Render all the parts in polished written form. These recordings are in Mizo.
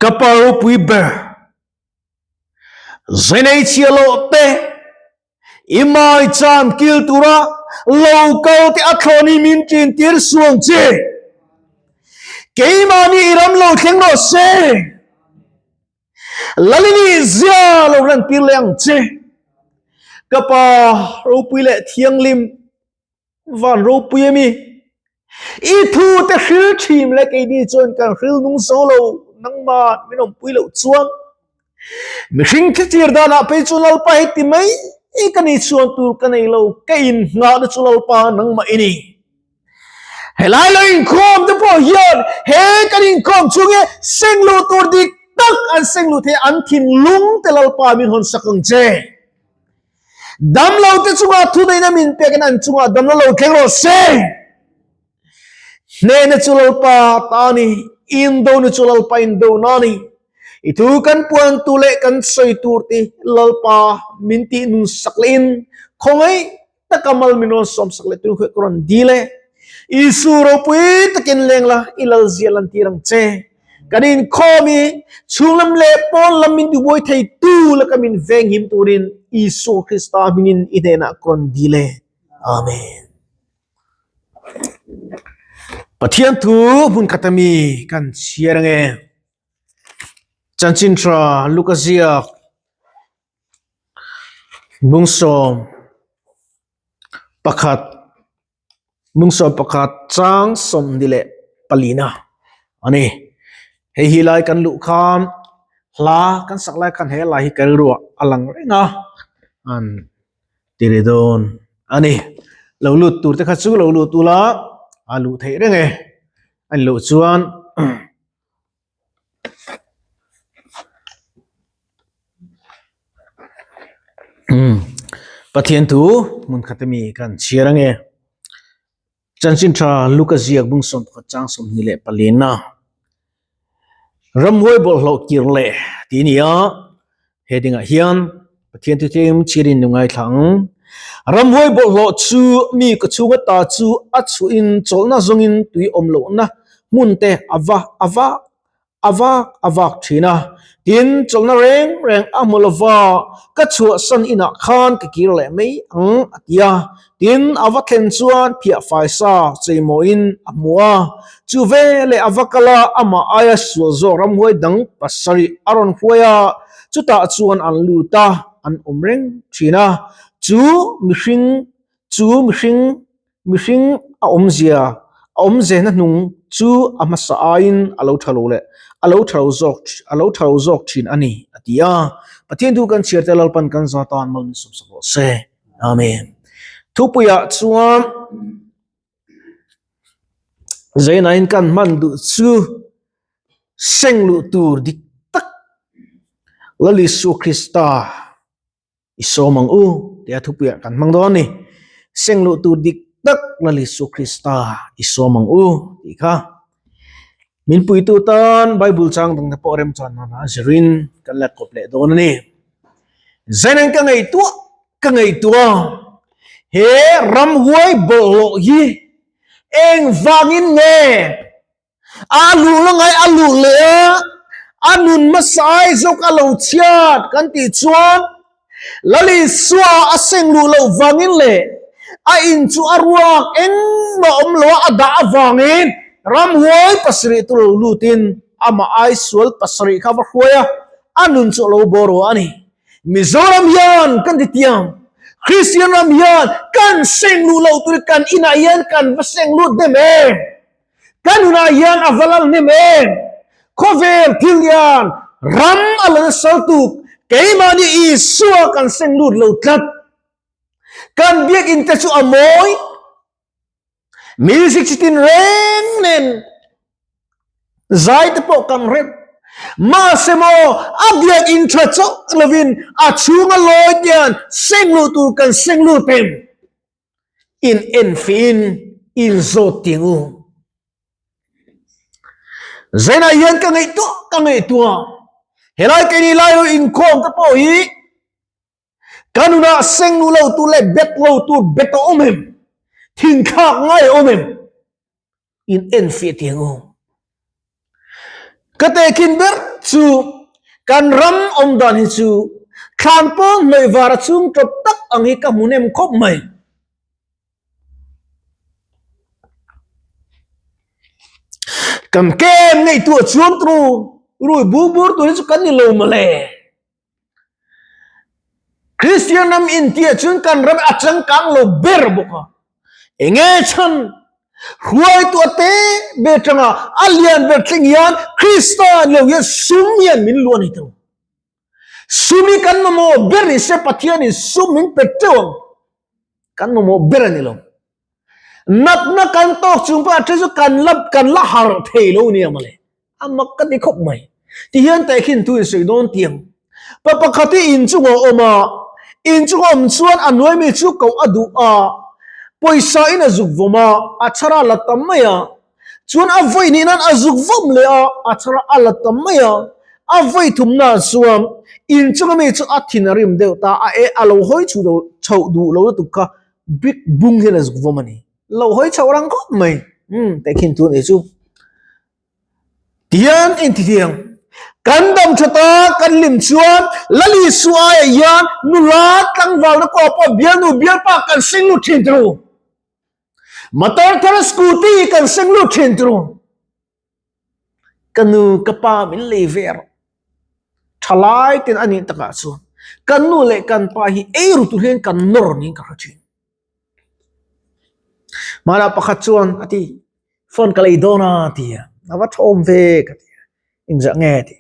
Ka pa ropui ber, Zainei chhia loh te, i mai chan kil tura lo kal te a thlawn hi min ṭin tir suang che. Keimahni i ram lo thleng rawh se. Lalini zia lo lan tir leh ang che. Ka pa ropui leh thianghlim Van ropui ami? I thu te hril thin le keini chuan kan hril nung zo lo nangmah min awmpui loh chuan mihring thlitir danah phei chu Lalpa heti mai ka ni chuan tur ka nei lo ka innghahna chu Lalpa nangmah i ni. Helai lo inkhawm te pawh hian he kan inkhawm chhung hi sengluh tur dik tak an sengluh thei an thinlung te Lalpa min hawn sak ang che. Damlo te chungah thuneihna min pekin an chungah damlo lo thleng rawh se. Hnehna chu Lalpa ta a ni, indona chu Lalpa indona a ni. I thu kan puan tu leh kan sawi tur te Lalpa min tih nun sak lehin khawngaih taka mal min rawn sawm sak leh tun khuih ka rawn dil e. Isu ropui takin leng la, i lal zia lan tir ang che. Kan inkhawm i chhunglam leh pawn lam min tibuai thei tu laka min venghim turin Isua Krista hmingin i hnenah ka rawn dil e. Amen. Pathian thu hmun khat ami kan chhiar ange. Chanchin tha Luka ziak bungsawm pakhat Mungsawm pakhat chang sawmhnih leh palina a ni. Hei hi lai kan luh khan hla kan sak lai khan he lai hi ka rilruah a lang reng a, an ti ri dawn a ni. Lo lut tur te kha chu lo lut ula a luh theih reng e, a ni loh chuan. Pathian thu hmun khat ami kan chhiar ange. Chanchin tha Luka ziak bung 11 chang 24 na. Ramhuai bawlhhlawh kir leh ti a ni a. He dingah hian Pathian thu tlem chhiarin nu ngaithla ang. Ramhuai bawlhhlawh chu mi ka chhunga ta chu a chhuahin chawlhna zawngin tui awm lohna hmun te a va a va a vak a vak thin a. Tin, chawlhna reng reng a hmu lova ka chhuahsan inah khan ka kir leh mai ang a ti a. Tin, a va thlen chuan phiah faisa cheimawiin a hmu a. Chu veleh a va kal a, amah aia sual zawk ramhuai dang pasarih a rawn hruai a, chutah chuan an lut a, an awm reng thin a. Chu mihring, chu mihring, mihring a awmzia, a awmzehna hnung chu a hmasa aiin a lo tha lo leh a lo tha lo zawk, a lo tha lo zawk thin a ni, a ti a. Pathian thu kan chhiar te Lalpan kan za tan mal min sawmsak rawh se. Amen. Thupuiah chuan Zainain kan hman duh chu seng luh tur dik tak Lal Isua Krista i sawm ang u tia thupuiah kan hmang dawn a ni. Seng luh tur dik tak Lal Isua Krista i sawm ang u tih kha min puitu tan Bible chang dangte pawh remchan nana zirin kan la kawp leh dawn a ni. Zainain ka ngaihtuah Ka ngaihtuah he ramhuai bawlhhlawh hi engvangin nge a luh la ngai a luh leh a, a nun hmasa ai zawk a lo chhiat kan tih chuan Lal Isua a seng luh loh vangin leh a in chu a ruak engmah awm loa a dah avangin ramhuai pasarih tu lo lutin amah ai sual pasarih kha va hruai a, a nun chu a lo bawr a ni. Mizoram hian kan ti tiang, Kristian ram hian kan seng luh loh tur kan inah hian kan va seng lut hnem em? Kan hunah hian a va lal hnem em? Khawvel thil hian ram a la nasal tuk, keimahni Isua kan seng lut lo tlat. Kan biakinn te chu a mawi. Music chi tin reng nen zai te pawh kan rem. Mahse maw a biak in tha chauh lovin a chhunga lawi te hian seng luh tur kan seng lut em? In en fihin in zawt ting u. Zainah hian ka ngaihtuah ka ngaihtuah. Helai keini lai lo inkhawm te pawh hi Ka nunah seng lu lo tur leh bet lo tur bet a awm em? Thinthlak ngai a awm em? In en fiah tiang u. Ka tehkhin ber chu kan ram awm dan hi chu thlan pawng hnawih vara chhung tawp tak ang hi ka hmu nem khawp mai. Kan kem ngaihtuah chuan tru rui bur bur tur hi chu kan ni lo mawle. Kristian ram intia chuan kan ram a changkang lo ber bawk a. Enge chhan hruaitu a te ber tanga a lian ber thleng hian Krista lo hian sum hian min luah a ni tawh. Sum hi kan mamawh ber ni se Pathianin sum min pe teuh ang. Kan mamawh ber a ni lo. Natna kan tawk chung pawh a then chu kan la kan la harh thei lo nia mawle. A mak ka ti khawp mai. Tihian tehkhin thu in sawi dawn tiang. Pa pakhat hi in chungah a awm a, in chunga awm chuan a hnuai mi chu koh a duh a, pawisa in a zuk vawm a, a chhar a la tam mai a. Chuan a vawi hnih nan a zuk vawm leh a, a chhar a la tam mai a. A vawi thum nan chuan in chunga mi chu a thin a rim deuh ta a, e a lo hawi chhoh duh lo lutuk kha Brick bung hian a zuk vawm a ni. Lo hawi chhoh rang khawp mai. Umm tehkhin thu a nih chu. Tihian intithiang. Kan dam tha ta, kan hlim chuan Lali Su aiah hian nula tlangvalna kawh pawh bialnu bialpa kan seng lut thin turu. Motor thar scooty kan seng lut thin turu. Ka nu ka pa min lei ve rawh. Thalai ten a nih takah chuan kan nu leh kan pa hi ei ru tur hian kan nawr niin ka hre thin. Hmanah pakhat chuan a ti, phone ka lei dawn a ti a, a va thawm ve ka ti a, engzah nge ti,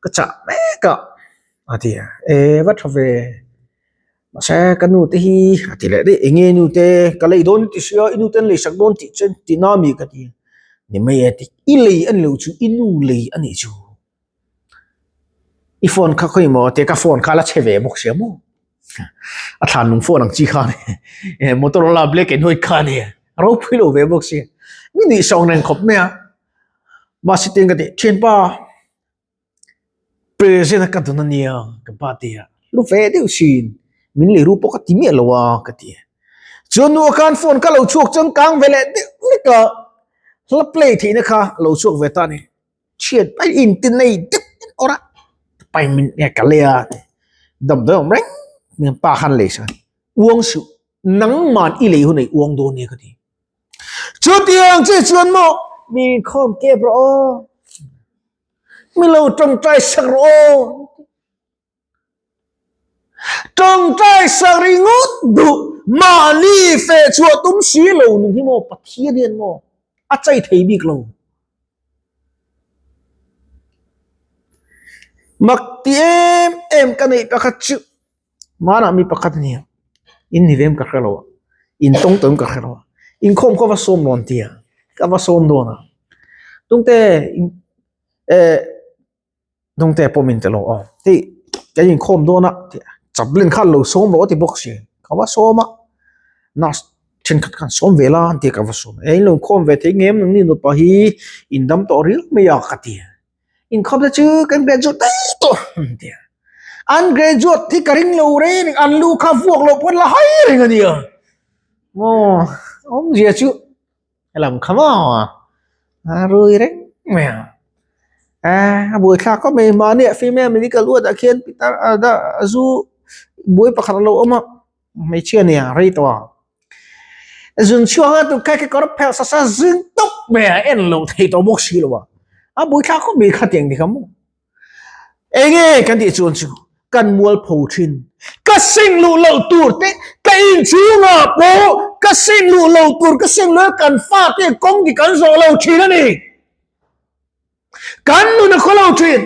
ka chah mek a a ti a, e va tha ve. Mahse ka nu te hi a ti leh daih, enge nu te ka lei dawn ti sia i nu ten lei sak dawn tih chuan ti na mi ka ti a, ni mai e ti, i lei a ni lo chu i nu lei a nih chu. I phone kha khawi maw te ka phone kha la chhe ve bawk sia maw a thlan lung phone ang chi kha ni Motorola black and white kha ni a ropui lo ve bawk sia mi nuih sawng reng khawp mai a mahse tin ka ti thianpa present a ka dawn ania ka pa ti a lu ve deuh sin min lei ru pawh ka ti miah lo a ka ti a chuan nu khan phone kha lo chhuak chuan kang ve leh deuh hlek a hla play theihna kha lo chhuak ve ta a ni. Chhiat pai in ti nei deuh in awrh a, pai min nge ka lei a ti damdawi awm reng nen pa khan lei sak a uang suh nangman i lei hun ei uang dawn nia ka ti. Chutiang che chuan maw mi inkhawm kep rawh aw, mi lo tawngtai sak rawh aw. Tawngtai sak ringawt duh mahni feh chhuah tum si lo nung hi maw Pathian hian maw a chai thei bik lo. Mak ti em em ka neih pakhat chu hmanah mi pakhat a nia in ni vem ka hre lo a in tawng tawng ka hre lo a inkhawm ka va sawm rawn ti a ka va sawm dawn a tungte eh. Dawngte pawh min ti lo aw hei kan inkhawm dawn a chaplin khan lo sawm rawh a ti bawk si ka va sawm a nurse thenkhat khan sawm ve la an ti a ka va sawm a in lo inkhawm ve thei ngem nangni nupa hi in dam tawh riau mai a ka ti a inkhawm te chu kan graduate daih tawh an ti a an graduate hi ka ring lo reng an lu kha vuak loh pawn la hai reng a nia maw awmzia chu. Helam kha maw a rui reng mai a a buaithlak khawp mai mahni ah female medical ward ah khian pitar a zu buai pakhat a lo awm a hmeichhia nia rei tawh a zun chhuak a tukha kekawr phelh sa sa zing tawp mai a en loh theih tawh bawk si lo a a buaithlak khawp mai khatiang ti kha maw. Enge kan tih chuan chu kan mualpho thin. Ka seng luh loh tur te ka inchhungah pawh ka seng luh loh tur ka seng luh kan fate kawng dik an zawh lo thin a ni. Kan nun a khaw lo thin.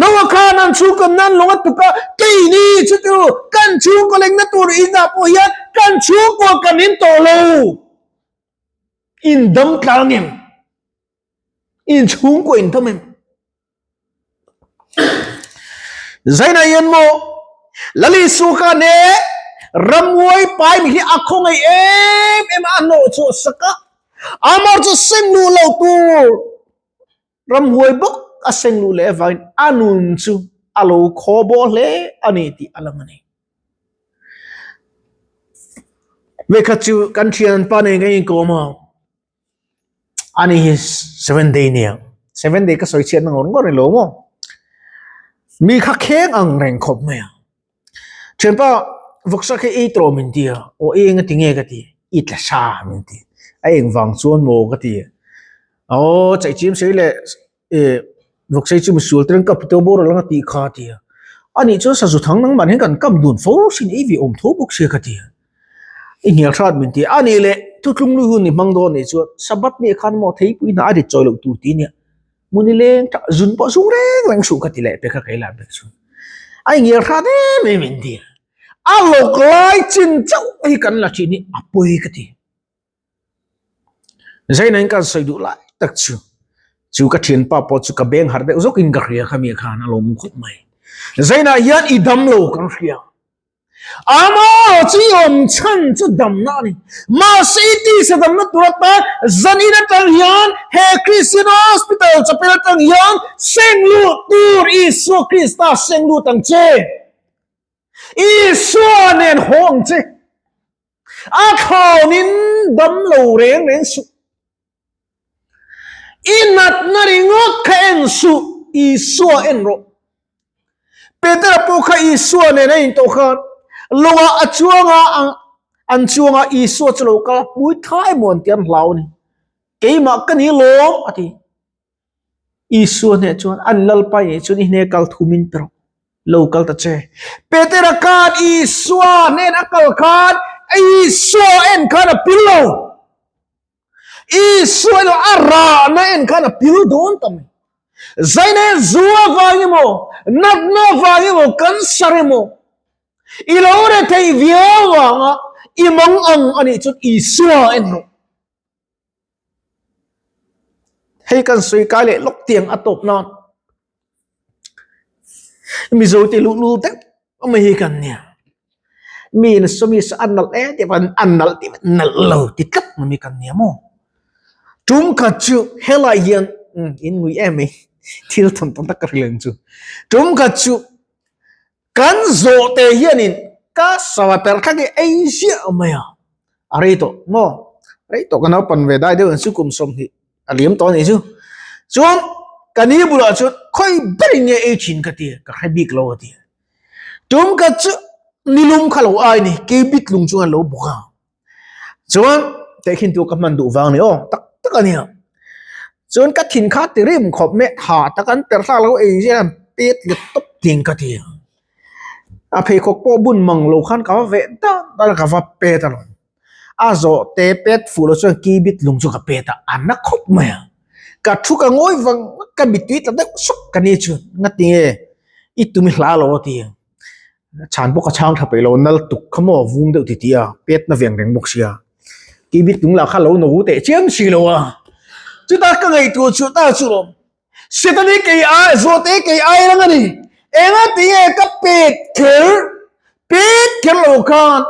Noah khan an chhungkaw nan lawng a tuk a, keini chu chu kan chhungkaw lengna tur inah pawh hian kan chhungkua kan in tawh lo. In dam tlang em? In chhungkaw in tham em? Zaina hian maw Lali Su kha ne ramhuai pai mi hi a khawngaih em em a hnawh chhuah sak a, amah chu seng luh lo tur ramhuai bawk a seng luh leh avangin a nun chu a lo khaw baw hle a ni tih a lang a ni. Vekhat chu kan thianpa nen kan inkawm a. Ani hi seven day nia seven day ka sawi chhiat na ngawr ngawr ni lo maw. Mi kha kheng ang reng khawp mai a. Thianpa vawksa khi ei tawh min ti a, aw eng a ti nge ka ti, i tla sa min ti, a eng vang chuan maw ka ti, aw chaihchim sei leh eh vawksei chu misual te an kap tawh bawr a lang a tih kha a ti a, anih chuan sazu thang nangmah hian kan kap dun fo sin ei ve awm tho bawk sia ka ti a, i hnial hrat min ti a, anih leh thutlung lui hun i hmang dawn nih chuan Sabbath ni ah khan maw theipui hna a rit chawi loh tur ti nia. Muni leng tah zun pawh zung reng reng suh ka ti leh pek a kei lah bek chu. A inngel hrat em em in ti. A lawk lai chin chauh hi kan la thin hi a pawi ka ti. Zaina in kan sawi duh lai tak chu chu ka thianpa pawh chu ka beng harh deuh zawk in ka hria khami khan a lawm khawp mai. Zaina hian i dam lo kan hria. Amaw chu i awm chhan chu damna a ni. Mahse i tisa damna tur atan zanin atang hian he Christian Hospital chapel atang hian seng lut tur Isua Krista seng lut ang che. Isua nen haw ang che. A thlawnin dam lo reng reng suh. I natna ringawt kha en suh, Isua en rawh. Petera pawh kha Isua nen a intawh khan lawngah a chuang a, an chuang a, Isua chu lo kal a, hmui tha emaw an ti an hlau a ni. Keimah ka ni lawm a ti. Isua hneh chuan an Lalpa ngei chuan i hne kal thum in pe rawh, lo kal ta che. Petera khan Isua hnen a kal khan Isua en khan a pil lo. Isua emaw a rahna en khan a pil dawn ta mai. Zaina zu avang emaw, natna avang emaw, cancer emaw, i lo rethei viau vanga i mang ang a nih chuan Isua en rawh. Hei kan sawi kai leh lawk tiang a tawp nan. Mizo te luhlul deuh mai hi kan nia. Mi in sawmi sa an nalh e tih pawn an nalh tih pawn nalh lo ti tlat mai kan nia maw. Tum khat chu helai hian in ngui em mai thil thawn tawn tak ka hrilh ang chu. Tum khat chu Kan zawhte hianin ka sava per thlak hi ei ziah mai a, a rei tawh maw? Rei tawh ka naupan ve dai deuh ang chu kum 20 a liam tawh a nih chu. Chuan ka ni bulah chuan khawi berin nge ei thin ka ti a, ka hre bik lo a ti a. Tum khat chu nilum kha lo ai ni, keibit lung chu a lo bawk a. Chuan tehkhin tu ka hman duh vang ni aw tak tak a nia. Chuan ka thin kha ti rim khawp mai ha tak an per thlak lo ei hian pet let tawp ding ka ti a. A pheikhawk pawh bun mang lo khan ka va veh dan dan a ka va pet alawm. A zawh te pet fuh lo chuan kibit lung chu ka pet a, a na khawp mai a. Ka thu ka ngawi vang ka mittui tla deuh sawk ka ni chuan ngatinge i tum i hla lo a ti a. Chhan pawh ka chhang tha peih lo, nal tuk kha maw vung deuh ti ti a, pet na veng reng bawk sia. Tibit tung lah kha lo no teh chiam si lo a. Chutah ka ngaihtuah chu ta chu lawm. Satan hi kei ai, zawhte hi kei ai rang a ni. Enga tinge ka pet kher, pet kher lo khan,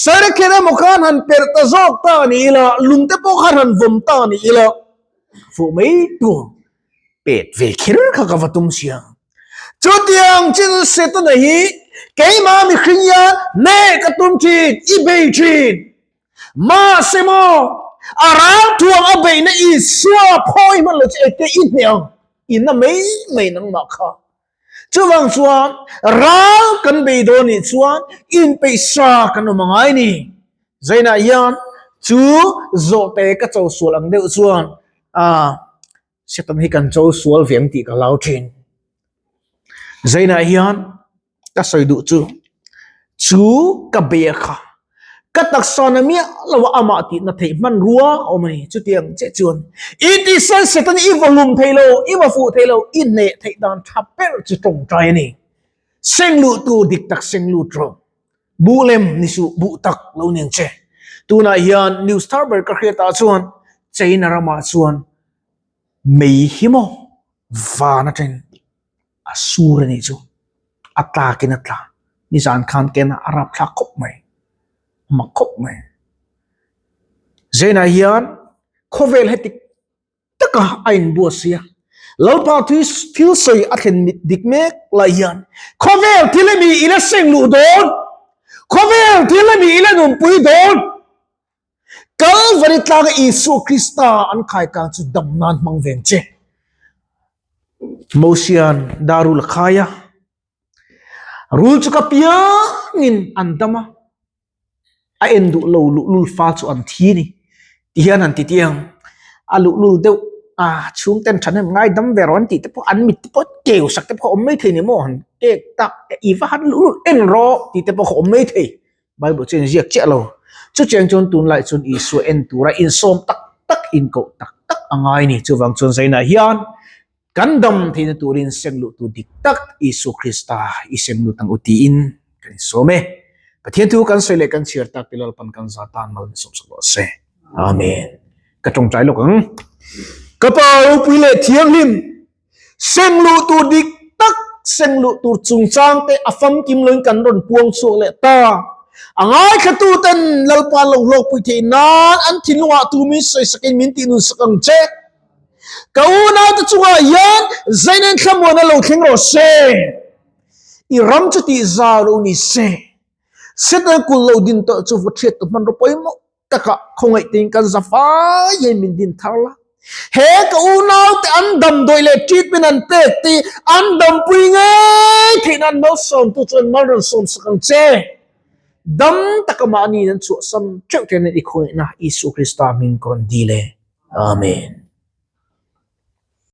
sar kher emaw khan han perh ta zawk ta ni ila, lungte pawh khan han vawm ta ni ila, fuh mai tur. Pet ve kher kha ka va tum sia. Chutiang chin Setana hi keimah mihring hian hneh ka tum thin, i bei thin. Mahse maw, a ral thuang a beihna Isua phawi hman lo chu engte i hneh ang, i na mai mai nangmah kha. Chuvang chuan ral kan bei dawn nih chuan inpeih sa kan awm angai ni. Zainah hian chu zawhte ka cho sual ang deuh chuan ah Satan hi kan cho sual ve ang tih ka hlau thin. Zainah hian ka sawi duh chu chu ka be kha ka taksa na miah lo a amah tih na theih hmanrua a awm a ni. Chutiang che chuan i tihsan Satan i va hlum thei lo, i va fuh thei lo, i hneh theih dan tha ber chu tawngtai a ni. Seng luh tur dik tak seng lut rawh. Buh lem ni suh, buh tak lo ni ang che. Tunah hian news thar ber ka hriatah chuan China ramah chuan mei hi maw van atangin a sur a nih chu a tlak in a tla nizan khan ken a rap thlak khawp mai a mak khawp mai Zainah hian khawvel heti taka a inbuat sia Lalpa thil sawi a thlen mit dik mek lai hian khawvel thil emi i la seng luh dawn khawvel thil emi i la nunpui dawn Kalvari tlanga Isua Krista an khaikang chu dam nan hmang veng che. Mosian darul a khai a. Rul chu ka piangin an dam a, a en duh lo luhlul fa chu an thi ni ti hian han ti tiang a luhlul deuh a chhungten thahnem ngai dam ve rawh an tih te pawh an mit te pawh keu sak te pawh a awm mai thei ni maw han kek tak i va han luhlul en rawh tih te pawh a awm mai thei Bible chu a inziak chiah lo chutiang chuan tunlai chuan Isua en tura insawm tak tak inkoh tak tak a ngai ni chuvang chuan zainah hian Kan dam theihna turin sem luh tur dik tak Isua Krista i sem lut ang u tiin kan insawm e. Pathian thu kan sawi leh kan chhiar tak te Lalpan kan za tan mal min sawmsak rawh se. Amen. Ka tawngtai lawk ang. Ka Pa ropui leh thianghlim, sem luh tur dik tak, sem luh tur chungchang te a famkim loin kan rawn puang chhuak leh ta. A ngaithlatu ten Lalpa lo hlawkpui theih nan an thinlungah tu min sawisakin min tihnunsak ang che. Ka unaute chungah hian Zainen thlamuan a lo thleng rawh se. I ram chu tih zau lo ni se. Setana kul lo din tawh chu va hriat tu hmanraw pawimawh takah khawngaih tein kan za fai hian min din thar la. He ka unaute an damdawi leh treatment an pek te an dampui ngei theih nan malsawmtu chuan mal rawn sawmsak ang che. Dam taka mahni an chhuahsam teuh te nen i khawngaihna Isua Krista hming ka rawn dil e. Amen.